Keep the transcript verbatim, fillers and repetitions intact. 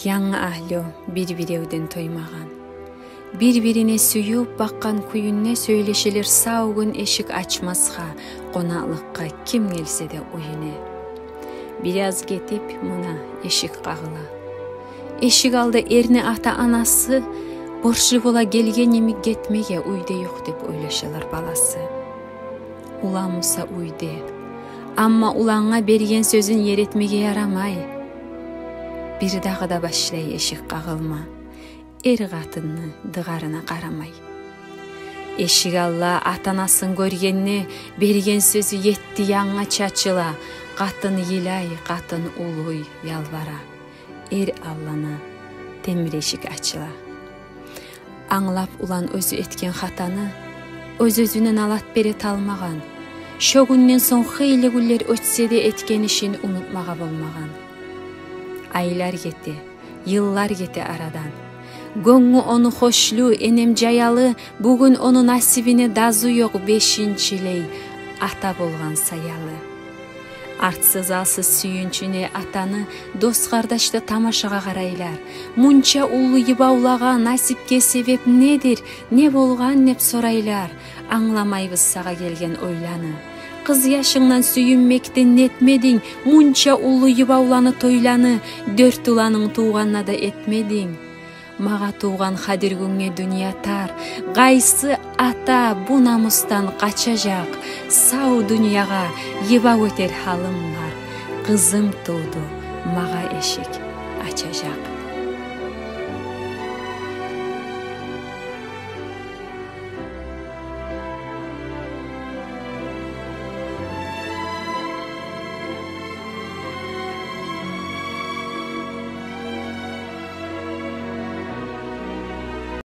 Янгы агьлю бир-биревден тоймагъан, бир-бирине сююп бакъгъан кююнде сёйлешелер сав гюн эшик ачмасгъа, къонакълыкъгъа ким гелсе де уьюне. Бираз гетип, муна, эшик къагъыла. Эшик алда эрни ата-анасы борчлу бола гелген йимик гетмеге, уьйде ёкъ деп ойлашалар баласы. Улан буса уьйде. Амма улангъа берген сёзюн ер этмеге ярамай. Бир дагъы да башлай эшик къагъылма, эр-къатынны дыгъарына къарамай. Эшик алда ата-анасын гёргенде, берген сёзю етти янгъа чачыла. Къатын йылай, къатын улуй, ялбара. Эр аллана, темир эшик ачыла. Англап улан оьзю этген хатаны, оьз-оьзюне налат бере талмагъан. Шо гюнден сонг хыйлы гюнлер оьтсе де, этген ишин унутмагъа болмагъан. Айлар гете, йыллар гете арадан. Гёнгю ону хошлу, энем жаялы, бугюн ону насибине дазу ёкъ бешинчилей ата болгъан саялы. Артсыз-алсыз сююнчюне атаны дос-къардаш да тамашагъа къарайлар. Мунча уллу йыбавлагъа, насипге себеп недир, не болгъан деп сорайлар. Англамайбыз сагъа гелген ойланы. Къыз яшынгдан сююнмекден нетмединг мунча уллу йыбавланы, тойланы? Дёрт уланынг тувгъанда да этмединг. Магъа тувгъан Къадир гюнге дюнья тар. Къайсы ата бу намусдан къачажакъ? Сав дюньягъа йыбав этер гьалым бар. Къызым тувду, магъа эшик ачажакъ.